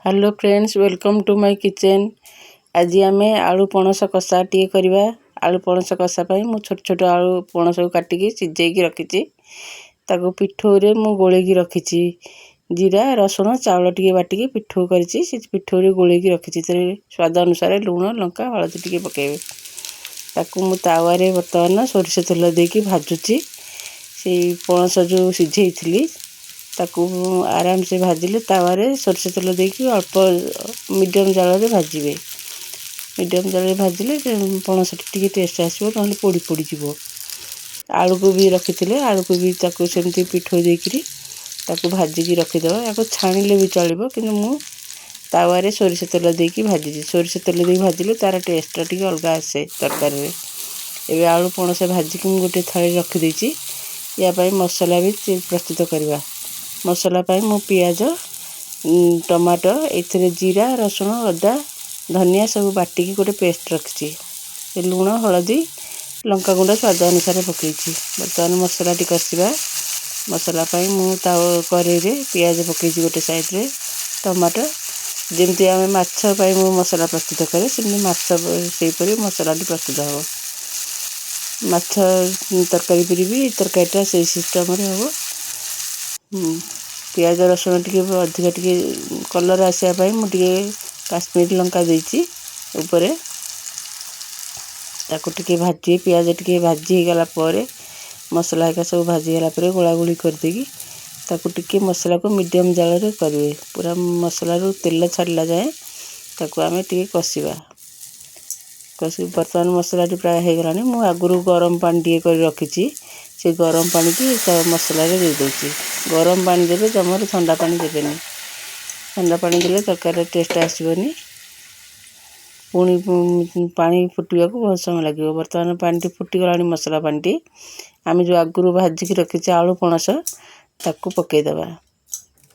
Hello friends, welcome to my kitchen. ଆଜି ଆମେ ଆଳୁ ପଣସ କଷା ଟିକେ କରିବା। ଆଳୁ ପଣସ କଷା ପାଇଁ ମୁଁ ଛୋଟ ଛୋଟ ଆଳୁ ପଣସକୁ କାଟିକି ସିଝେଇକି ରଖିଛି। ତାକୁ ପିଠଉରେ ମୁଁ ଗୋଳେଇକି ରଖିଛି। ଜିରା, ରସୁଣ, ଚାଉଳ ଟିକେ ବାଟିକି ପିଠଉ କରିଛି। ସେ ପିଠଉରେ ଗୋଳେଇକି ରଖିଛି। ସେଥିରେ ସ୍ୱାଦ ଅନୁସାରେ ଲୁଣ, ଲଙ୍କା, ହଳଦୀ ଟିକେ ପକାଇବେ। ତାକୁ ମୁଁ ତାୱାରେ ବର୍ତ୍ତମାନ ସୋରିଷ ତେଲ ଦେଇକି ଭାଜୁଛି। ସେଇ ପଣସ ଯେଉଁ ସିଝେଇଥିଲି, ତାକୁ ଆରାମସେ ଭାଜିଲେ ତାୱାରେ ସୋରିଷ ତେଲ ଦେଇକି ଅଳ୍ପ ମିଡ଼ିୟମ୍ ଜାଳରେ ଭାଜିବେ। ମିଡ଼ିୟମ୍ ଜାଳରେ ଭାଜିଲେ ପଣସଟି ଟିକେ ଟେଷ୍ଟ ଆସିବ, ନହେଲେ ପୋଡ଼ି ପୋଡ଼ିଯିବ। ଆଳୁକୁ ବି ରଖିଥିଲେ, ଆଳୁକୁ ବି ତାକୁ ସେମିତି ପିଠଉ ଦେଇକିରି ତାକୁ ଭାଜିକି ରଖିଦେବା। ୟାକୁ ଛାଣିଲେ ବି ଚଳିବ, କିନ୍ତୁ ମୁଁ ତାୱାରେ ସୋରିଷ ତେଲ ଦେଇକି ଭାଜିଛି। ସୋରିଷ ତେଲ ଦେଇକି ଭାଜିଲେ ତା'ର ଟେଷ୍ଟଟା ଟିକେ ଅଲଗା ଆସେ ତରକାରୀରେ। ଏବେ ଆଳୁ ପଣସ ଭାଜିକି ମୁଁ ଗୋଟେ ଥାଳିରେ ରଖିଦେଇଛି। ୟା ପାଇଁ ମସଲା ବି ପ୍ରସ୍ତୁତ କରିବା। ମସଲା ପାଇଁ ମୁଁ ପିଆଜ, ଟମାଟୋ, ଏଥିରେ ଜିରା, ରସୁଣ, ଅଦା, ଧନିଆ ସବୁ ବାଟିକି ଗୋଟେ ପେଷ୍ଟ ରଖିଛି। ଲୁଣ, ହଳଦୀ, ଲଙ୍କାଗୁଣ୍ଡ ସ୍ୱାଦ ଅନୁସାରେ ପକାଇଛି। ବର୍ତ୍ତମାନ ମସଲାଟି କଷିବା। ମସଲା ପାଇଁ ମୁଁ ତା କରେଇରେ ପିଆଜ ପକାଇଛି ଗୋଟେ ସାଇଡ଼୍ରେ, ଟମାଟୋ। ଯେମିତି ଆମେ ମାଛ ପାଇଁ ମୁଁ ମସଲା ପ୍ରସ୍ତୁତ କରେ, ସେମିତି ମାଛ ସେହିପରି ମସଲାଟି ପ୍ରସ୍ତୁତ ହେବ। ମାଛ ତରକାରୀ ପରି ବି ତରକାରୀଟା ସେଇ ସିଷ୍ଟମ୍ରେ ହେବ। ପିଆଜ ରସୁଣ ଟିକେ ଅଧିକ ଟିକେ କଲର୍ ଆସିବା ପାଇଁ ମୁଁ ଟିକେ କାଶ୍ମୀରୀ ଲଙ୍କା ଦେଇଛି ଉପରେ। ତାକୁ ଟିକେ ଭାଜି, ପିଆଜ ଟିକେ ଭାଜି ହେଇଗଲା ପରେ, ମସଲା ହେରିକା ସବୁ ଭାଜିଗଲା ପରେ ଗୋଳା ଗୋଳି କରିଦେଇକି ତାକୁ ଟିକେ ମସଲାକୁ ମିଡ଼ିୟମ୍ ଜାଳରେ କରିବେ। ପୁରା ମସଲାରୁ ତେଲ ଛାଡ଼ିଲା ଯାଏଁ ତାକୁ ଆମେ ଟିକେ କଷିବା। କଷି ବର୍ତ୍ତମାନ ମସଲାଟି ପ୍ରାୟ ହେଇଗଲାଣି। ମୁଁ ଆଗରୁ ଗରମ ପାଣି ଟିକେ କରି ରଖିଛି। ସେ ଗରମ ପାଣିକି ତା ମସଲାରେ ଦେଇଦେଉଛି। ଗରମ ପାଣି ଦେବେ, ଜମାରୁ ଥଣ୍ଡା ପାଣି ଦେବେନି। ଥଣ୍ଡା ପାଣି ଦେଲେ ତରକାରୀର ଟେଷ୍ଟ ଆସିବନି। ପୁଣି ପାଣି ଫୁଟିବାକୁ ବହୁତ ସମୟ ଲାଗିବ। ବର୍ତ୍ତମାନ ପାଣିଟି ଫୁଟିଗଲାଣି, ମସଲା ପାଣିଟି। ଆମେ ଯେଉଁ ଆଗରୁ ଭାଜିକି ରଖିଛେ ଆଳୁ ପଣସ, ତାକୁ ପକାଇଦେବା।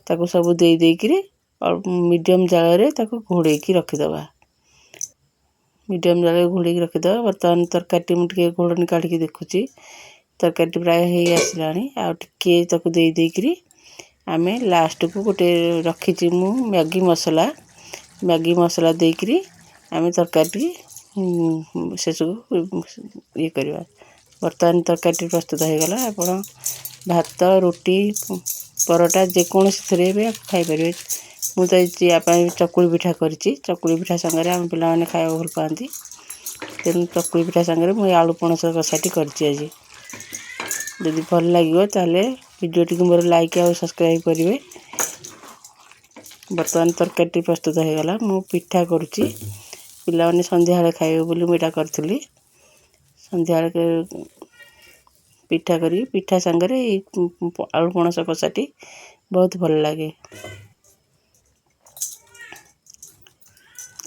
ତାକୁ ସବୁ ଦେଇ ଦେଇକିରି ମିଡ଼ିୟମ୍ ଜାଳରେ ତାକୁ ଘୋଡ଼େଇକି ରଖିଦେବା। ମିଡ଼ିୟମ୍ ଜାଳରେ ଘୋଡ଼େଇକି ରଖିଦେବା। ବର୍ତ୍ତମାନ ତରକାରୀଟି ମୁଁ ଟିକେ ଘୋଡ଼ଣୀ କାଢ଼ିକି ଦେଖୁଛି। ତରକାରୀଟି ପ୍ରାୟ ହେଇ ଆସିଲାଣି। ଆଉ ଟିକିଏ ତାକୁ ଦେଇ ଦେଇକିରି ଆମେ ଲାଷ୍ଟକୁ ଗୋଟେ ରଖିଛି ମୁଁ ମ୍ୟାଗି ମସଲା। ମ୍ୟାଗି ମସଲା ଦେଇକିରି ଆମେ ତରକାରୀଟି ସେସବୁ ଇଏ କରିବା। ବର୍ତ୍ତମାନ ତରକାରୀଟି ପ୍ରସ୍ତୁତ ହେଇଗଲା। ଆପଣ ଭାତ, ରୁଟି, ପରଟା ଯେକୌଣସିଥିରେ ବି ଖାଇପାରିବେ। ମୁଁ ତ ୟା ପାଇଁ ଚକୁଳି ପିଠା କରିଛି। ଚକୁଳି ପିଠା ସାଙ୍ଗରେ ଆମ ପିଲାମାନେ ଖାଇବାକୁ ଭଲ ପାଆନ୍ତି। ତେଣୁ ଚକୁଳି ପିଠା ସାଙ୍ଗରେ ମୁଁ ଆଳୁ ପଣସ କଷାଟି କରିଛି ଆଜି। ଯଦି ଭଲ ଲାଗିବ, ତାହେଲେ ଭିଡ଼ିଓଟିକୁ ମୋର ଲାଇକ୍ ଆଉ ସବସ୍କ୍ରାଇବ୍ କରିବେ। ବର୍ତ୍ତମାନ ତରକାରୀଟି ପ୍ରସ୍ତୁତ ହେଇଗଲା। ମୁଁ ପିଠା କରୁଛି। ପିଲାମାନେ ସନ୍ଧ୍ୟାବେଳେ ଖାଇବେ ବୋଲି ମୁଁ ଏଇଟା କରିଥିଲି। ସନ୍ଧ୍ୟାବେଳେ ପିଠା କରିକି ପିଠା ସାଙ୍ଗରେ ଏଇ ଆଳୁ ପଣସ କଷାଟି ବହୁତ ଭଲ ଲାଗେ।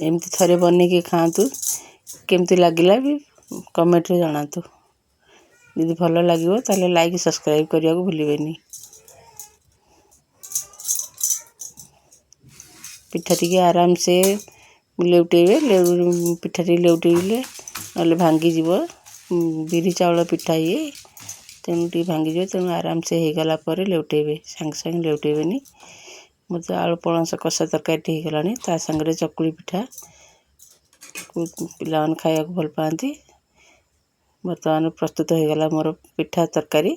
ଏମିତି ଥରେ ବନେଇକି ଖାଆନ୍ତୁ। କେମିତି ଲାଗିଲା ବି କମେଣ୍ଟରେ ଜଣାନ୍ତୁ। ଯଦି ଭଲ ଲାଗିବ, ତାହେଲେ ଲାଇକ୍, ସବସ୍କ୍ରାଇବ୍ କରିବାକୁ ଭୁଲିବେନି। ପିଠା ଟିକେ ଆରାମସେ ଲେଉଟେଇବେ। ପିଠା ଟିକେ ଲେଉଟେଇଲେ, ନହେଲେ ଭାଙ୍ଗିଯିବ। ବିରି ଚାଉଳ ପିଠା ଇଏ, ତେଣୁ ଟିକେ ଭାଙ୍ଗିଯିବ। ତେଣୁ ଆରାମସେ ହେଇଗଲା ପରେ ଲେଉଟେଇବେ, ସାଙ୍ଗେ ସାଙ୍ଗେ ଲେଉଟେଇବେନି। ମୋତେ ଆଳୁ ପଣସ କଷା ତରକାରୀଟି ହେଇଗଲାଣି। ତା ସାଙ୍ଗରେ ଚକୁଳି ପିଠା ପିଲାମାନେ ଖାଇବାକୁ ଭଲ ପାଆନ୍ତି। ବର୍ତ୍ତମାନ ପ୍ରସ୍ତୁତ ହେଇଗଲା ମୋର ପିଠା ତରକାରୀ।